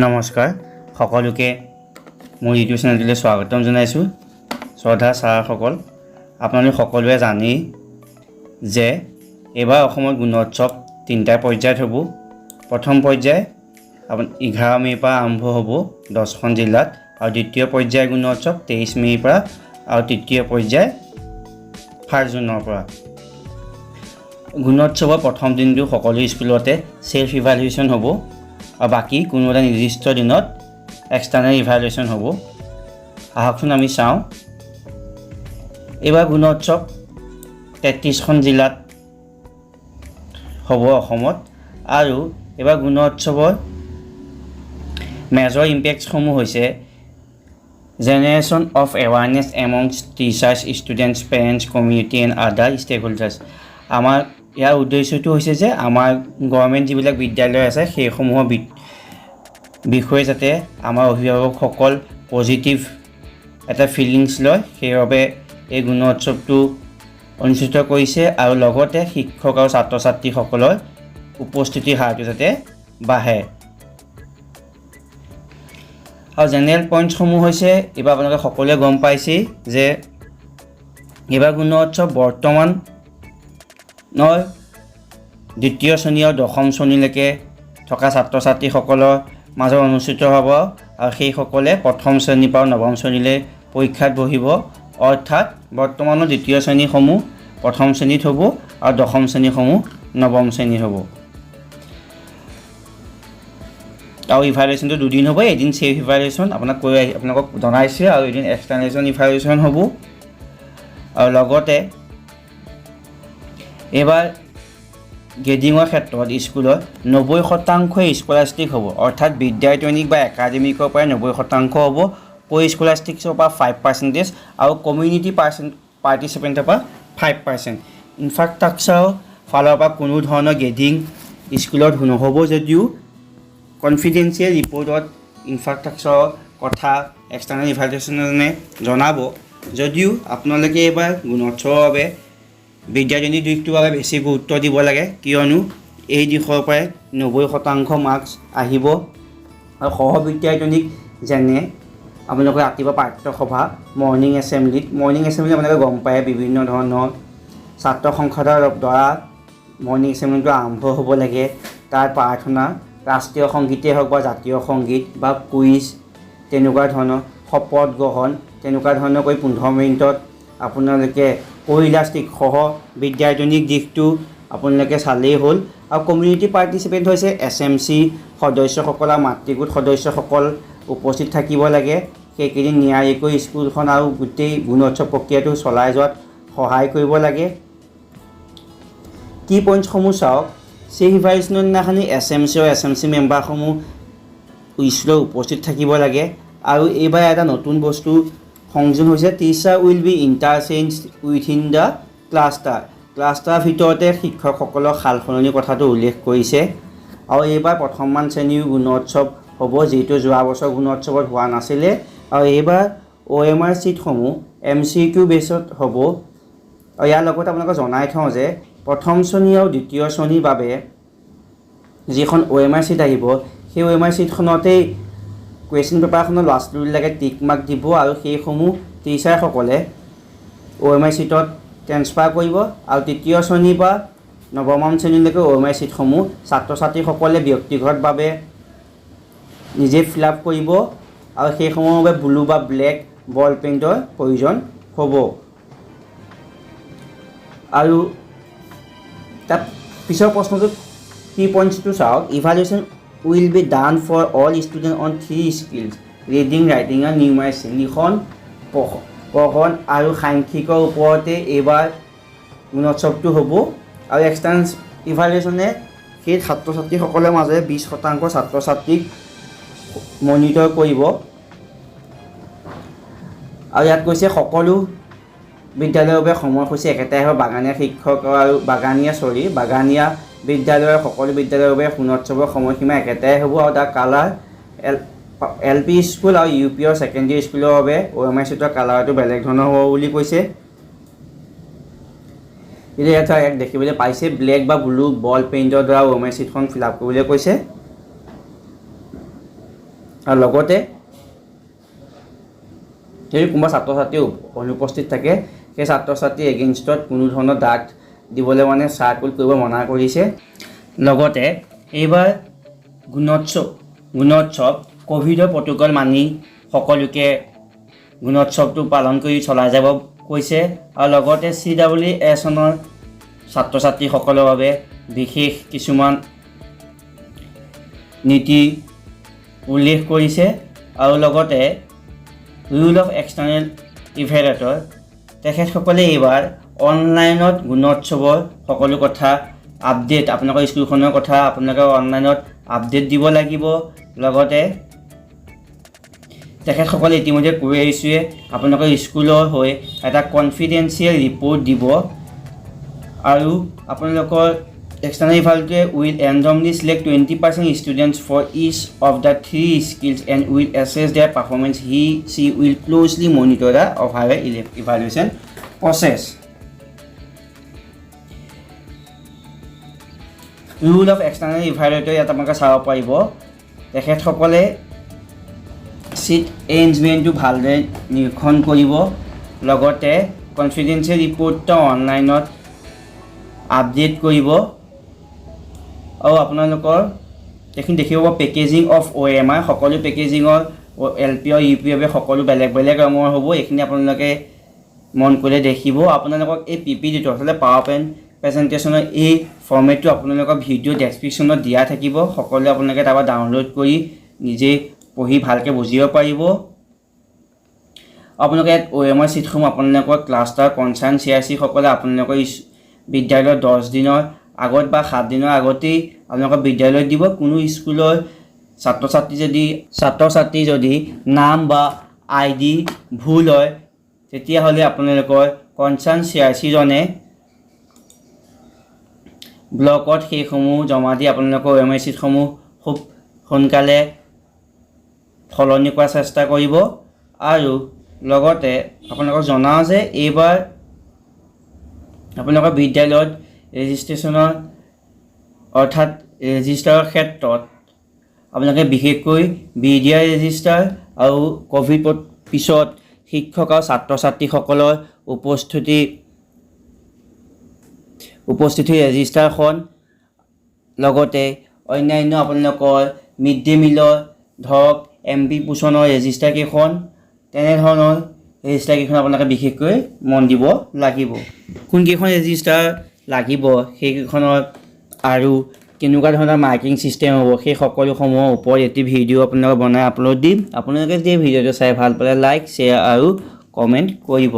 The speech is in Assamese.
নমস্কাৰ, সকলোকে মোৰ ইউটিউব চেনেলটোলৈ স্বাগতম জনাইছোঁ। শ্ৰদ্ধা ছাৰসকল, আপোনালোক সকলোৱে জানেই যে এইবাৰ অসমত গুণোৎসৱ তিনিটা পৰ্যায়ত হ'ব। প্ৰথম পৰ্যায় 11 মে'ৰ পৰা আৰম্ভ হ'ব 10খন জিলাত আৰু দ্বিতীয় পৰ্যায় গুণোৎসৱ 23 মে'ৰ পৰা আৰু তৃতীয় পৰ্যায় 1 জুনৰ পৰা। গুণোৎসৱৰ প্ৰথম দিনটো সকলো স্কুলতে ছেল্ফ ইভালুৱেশ্যন হ'ব আৰু বাকী কোনো এটা নিৰ্দিষ্ট দিনত এক্সটাৰ্নেল ইভালুৱেশ্যন হ'ব। আহকচোন আমি চাওঁ। এইবাৰ গুণোৎসৱ 33খন জিলাত হ'ব অসমত আৰু এইবাৰ গুণোৎসৱৰ মেজৰ ইম্পেক্টসমূহ হৈছে generation of awareness amongst teachers, students, parents, community and other stakeholders। আমাৰ ইয়াৰ উদ্দেশ্যটো হৈছে যে আমাৰ গভৰ্ণমেণ্ট যিবিলাক বিদ্যালয় আছে, সেইসমূহৰ বিষয়ে যাতে আমাৰ অভিভাৱকসকল পজিটিভ এটা ফিলিংছ লয়, সেইবাবে এই গুণোৎসৱটো অনুষ্ঠিত কৰিছে আৰু লগতে শিক্ষক আৰু ছাত্ৰ ছাত্ৰীসকলৰ উপস্থিতিৰ হাৰটো যাতে বাঢ়ে। আৰু জেনেৰেল পইণ্টছসমূহ হৈছে, এইবাৰ আপোনালোকে সকলোৱে গম পাইছেই যে এইবাৰ গুণোৎসৱ বৰ্তমানৰ দ্বিতীয় শ্ৰেণী আৰু দশম শ্ৰেণীলৈকে থকা ছাত্ৰ ছাত্ৰীসকলৰ মাজত অনুষ্ঠিত হ'ব আৰু সেইসকলে প্ৰথম শ্ৰেণীৰ পৰা নৱম শ্ৰেণীলৈ পৰীক্ষাত বহিব। অৰ্থাৎ বৰ্তমানৰ দ্বিতীয় শ্ৰেণীসমূহ প্ৰথম শ্ৰেণীত হ'ব আৰু দশম শ্ৰেণীসমূহ নৱম শ্ৰেণীত হ'ব। আৰু ইভালুৱেশ্যনটো দুদিন হ'ব। এদিন ছেল্ফ ইভালুৱেশ্যন, আপোনাক কৈ আপোনালোকক জনাইছে, আৰু এদিন এক্সটাৰ্নেল ইভালুৱেশ্যন হ'ব। আৰু লগতে এইবাৰ গ্ৰেডিঙৰ ক্ষেত্ৰত স্কুলত 90 শতাংশই স্কলাষ্টিক হ'ব, অৰ্থাৎ বিদ্যায়তনিক বা একাডেমিকৰ পৰাই 90% হ'ব, কো স্কলাষ্টিক্সৰ পৰা 5% আৰু কমিউনিটি পাৰ্টিচিপেণ্টৰ পৰা 5%। ইনফ্ৰাষ্ট্ৰাকচাৰৰ ফালৰ পৰা কোনো ধৰণৰ গ্ৰেডিং স্কুলত নহ'ব যদিও কনফিডেঞ্চিয়েল ৰিপৰ্টত ইনফ্ৰাষ্ট্ৰাকচাৰৰ কথা এক্সটাৰ্নেল ইভালুৱেশ্যনে জনাব। যদিও আপোনালোকে এইবাৰ গুণোৎসৱৰ বাবে বিদ্যায়তনিক দিশটোৰ বাবে বেছি গুৰুত্ব দিব লাগে, কিয়নো এই দিশৰ পৰাই 90% মাৰ্কছ আহিব। আৰু সহ বিদ্যায়তনিক, যেনে আপোনালোকে ৰাতিপুৱা প্ৰাতঃসভা, মৰ্ণিং এছেম্বলিত, মৰ্ণিং এছেম্বলি আপোনালোকে গম পায়, বিভিন্ন ধৰণৰ ছাত্ৰ সংসদৰ দ্বাৰা মৰ্ণিং এছেম্বলিটো আৰম্ভ হ'ব লাগে। তাৰ প্ৰাৰ্থনা, ৰাষ্ট্ৰীয় সংগীতেই হওক বা জাতীয় সংগীত বা কুইজ, তেনেকুৱা ধৰণৰ শপত গ্ৰহণ, তেনেকুৱা ধৰণৰ কৰি 15 মিনিটত আপোনালোকে কো স্কলাষ্টিক, সহ বিদ্যায়তনিক দিশটো আপোনালোকে চালেই হ'ল। আৰু কমিউনিটি পাৰ্টিচিপেণ্ট হৈছে এছএমচি সদস্যসকল আৰু মাতৃগোট সদস্যসকল উপস্থিত থাকিব লাগে। সেইকেইদিন নিয়াৰিকৈ স্কুলখন আৰু গোটেই গুণোৎসৱ প্ৰক্ৰিয়াটো চলাই যোৱাত সহায় কৰিব লাগে। কি পইণ্টছসমূহ চাওক। চেল্ফ ইভালুৱেশ্যনৰ দিনাখনি এছএমচি আৰু এছএমচি মেম্বাৰসমূহ স্কুলত উপস্থিত থাকিব লাগে। আৰু এইবাৰ এটা নতুন বস্তু সংযোজন হৈছে, teacher will be interchange within the cluster। ক্লাষ্টাৰৰ ভিতৰতে শিক্ষকসকলক সাল সলনিৰ কথাটো উল্লেখ কৰিছে। আৰু এইবাৰ প্ৰথমমান শ্ৰেণীৰ গুণোৎসৱ হ'ব, যিটো যোৱা বছৰ গুণোৎসৱত হোৱা নাছিলে। আৰু এইবাৰ অ'এমআৰ শ্বীটসমূহ এমচিকিউ বেছত হ'ব। আৰু ইয়াৰ লগতে আপোনালোকক জনাই থওঁ যে প্ৰথম শ্ৰেণী আৰু দ্বিতীয় শ্ৰেণীৰ বাবে যিখন অ'এমআৰ শ্বীট আহিব, সেই অ'এমআৰ শ্বীটখনতেই কুৱেশ্যন পেপাৰখনৰ ল'ৰা ছোৱালীবিলাকে টিক মাৰ্ক দিব আৰু সেইসমূহ টিচাৰসকলে অ'এমআৰ শ্বীটত ট্ৰেন্সফাৰ কৰিব। আৰু তৃতীয় শ্ৰেণীৰ পৰা নৱমান শ্ৰেণীলৈকে অ'এমআৰ শ্বীটসমূহ ছাত্ৰ ছাত্ৰীসকলে ব্যক্তিগতভাৱে নিজে ফিল আপ কৰিব আৰু সেইসমূহৰ বাবে ব্লু বা ব্লেক বল পেইণ্টৰ প্ৰয়োজন হ'ব। আৰু তাত পিছৰ প্ৰশ্নটোত কি পইণ্টছটো চাওক। Evaluation will be done for all student on three skills, reading, writing আৰু নিউমাৰেচি। লিখন, পঢ়ন আৰু সাংখ্যিকৰ ওপৰতে এইবাৰ গুণোৎসৱটো হ'ব। আৰু এক্সটাৰ্নেল ইভালুৱেশ্যনে সেই ছাত্ৰ ছাত্ৰীসকলৰ মাজেৰে 20% ছাত্ৰ ছাত্ৰীক মনিটৰ কৰিব। আৰু ইয়াত কৈছে, সকলো বিদ্যালয়ৰ বাবে সময়সূচী একেটাই হ'ব। বাগানীয়া শিক্ষক আৰু বাগানীয়া, চৰি, বাগানীয়া বিদ্যালয়ৰ সকলো বিদ্যালয়ৰ বাবে গুণোৎসৱৰ সময়সীমা একেটাই হ'ব। আৰু তাৰ কালাৰ এলপি স্কুল আৰু ইউ পি আৰু ছেকেণ্ডেৰী স্কুলৰ বাবে অ'এমআৰ শ্বীটৰ কালাৰটো বেলেগ ধৰণৰ হ'ব বুলি কৈছে। এতিয়া ইয়াত চাওক, ইয়াত দেখিবলৈ পাইছে, ব্লেক বা ব্লু বল পেইণ্টৰ দ্বাৰা অ'এমআৰ শ্বীটখন ফিল আপ কৰিবলৈ কৈছে। আৰু লগতে যদি কোনোবা ছাত্ৰ ছাত্ৰী অনুপস্থিত থাকে, সেই ছাত্ৰ ছাত্ৰীৰ এগেইনষ্টত কোনো ধৰণৰ দাগ দিবলৈ মানে চাৰ্কুল কৰিব মনা কৰিছে। লগতে এইবাৰ গুণোৎসৱ ক'ভিডৰ প্ৰট'কল মানি সকলোকে গুণোৎসৱটো পালন কৰি চলাই যাব কৈছে। আৰু লগতে চিডাব্লিউ এছনৰ ছাত্ৰ ছাত্ৰীসকলৰ বাবে বিশেষ কিছুমান নীতি উল্লেখ কৰিছে। আৰু লগতে ৰোল অফ এক্সটাৰ্নেল ইভেলুৱেটৰ, তেখেতসকলে এইবাৰ অনলাইনত গুণোৎসৱৰ সকলো কথা আপডেট, আপোনালোকৰ স্কুলখনৰ কথা আপোনালোকে অনলাইনত আপডেট দিব লাগিব। লগতে তেখেতসকলে ইতিমধ্যে কৈ আহিছোঁৱে, আপোনালোকৰ স্কুলৰ হৈ এটা কনফিডেঞ্চিয়েল ৰিপৰ্ট দিব। আৰু আপোনালোকৰ external ইভালুৱেটৰে will randomly select 20% students for each of the three skills and will assess their performance. He, she will closely monitor the over evaluation process. Role of external evaluator ইয়াত আপোনালোকে চাব পাৰিব। তেখেতসকলে ছিট এৰেঞ্জমেণ্টটো ভালদৰে নিৰীক্ষণ কৰিব, লগতে কনফিডেঞ্চিয়েল ৰিপৰ্টটো অনলাইনত আপডেট কৰিব। আৰু আপোনালোকৰ এইখিনি দেখিব, পেকেজিং অফ অ'এমআৰ, সকলো পেকেজিঙৰ এলপি আৰু ইউপিৰ বাবে সকলো বেলেগ বেলেগ ৰঙৰ হ'ব। এইখিনি আপোনালোকে মন কৰিলে দেখিব। আপোনালোকক এই পিপিটিটো, আচলতে পাৱাৰ পইণ্ট প্ৰেজেণ্টেশ্যনৰ এই ফৰ্মেটটো আপোনালোকৰ ভিডিঅ' ডেছক্ৰিপশ্যনত দিয়া থাকিব। সকলোৱে আপোনালোকে তাৰপৰা ডাউনলোড কৰি নিজেই পঢ়ি ভালকৈ বুজিব পাৰিব। আপোনালোকে ইয়াত অ'এমআৰ ছিটসমূহ আপোনালোকৰ ক্লাষ্টাৰ কনচাৰ্ণ চিআৰচিসকলে আপোনালোকৰ বিদ্যালয়ত 10 দিনৰ আগত বা 7 দিনৰ আগতেই আপোনালোকৰ বিদ্যালয়ত দিব। কোনো স্কুলৰ ছাত্ৰ ছাত্ৰী যদি নাম বা আইডি ভুল হয়, তেতিয়াহ'লে আপোনালোকৰ কনচাৰ্ণ চিআৰচিজনে ব্লকত সেইসমূহ জমা দি আপোনালোকৰ অ'এমআৰ ছিটসমূহ খুব সোনকালে সলনি কৰাৰ চেষ্টা কৰিব। আৰু লগতে আপোনালোকক জনাওঁ যে এইবাৰ আপোনালোকৰ বিদ্যালয়ত ৰেজিষ্ট্ৰেশ্যনৰ, অৰ্থাৎ ৰেজিষ্টাৰৰ ক্ষেত্ৰত আপোনালোকে বিশেষকৈ বিডিআৰ ৰেজিষ্টাৰ আৰু ক'ভিড পিছত শিক্ষক আৰু ছাত্ৰ ছাত্ৰীসকলৰ উপস্থিতি ৰেজিষ্টাৰখন, লগতে অন্যান্য আপোনালোকৰ মিড ডে মিলৰ, ধৰক এম পি পোষণৰ ৰেজিষ্টাৰকেইখন, তেনেধৰণৰ ৰেজিষ্টাৰকেইখন আপোনালোকে বিশেষকৈ মন দিব লাগিব। কোনকেইখন ৰেজিষ্টাৰ লাগিব, সেইকেইখনৰ আৰু কেনেকুৱা ধৰণৰ মাৰ্কিং ছিষ্টেম হ'ব, সেই সকলোসমূহৰ ওপৰত এটি ভিডিঅ' আপোনালোকক বনাই আপলোড দিম। আপোনালোকে যদি এই ভিডিঅ'টো চাই ভাল পালে লাইক, শ্বেয়াৰ আৰু কমেণ্ট কৰিব।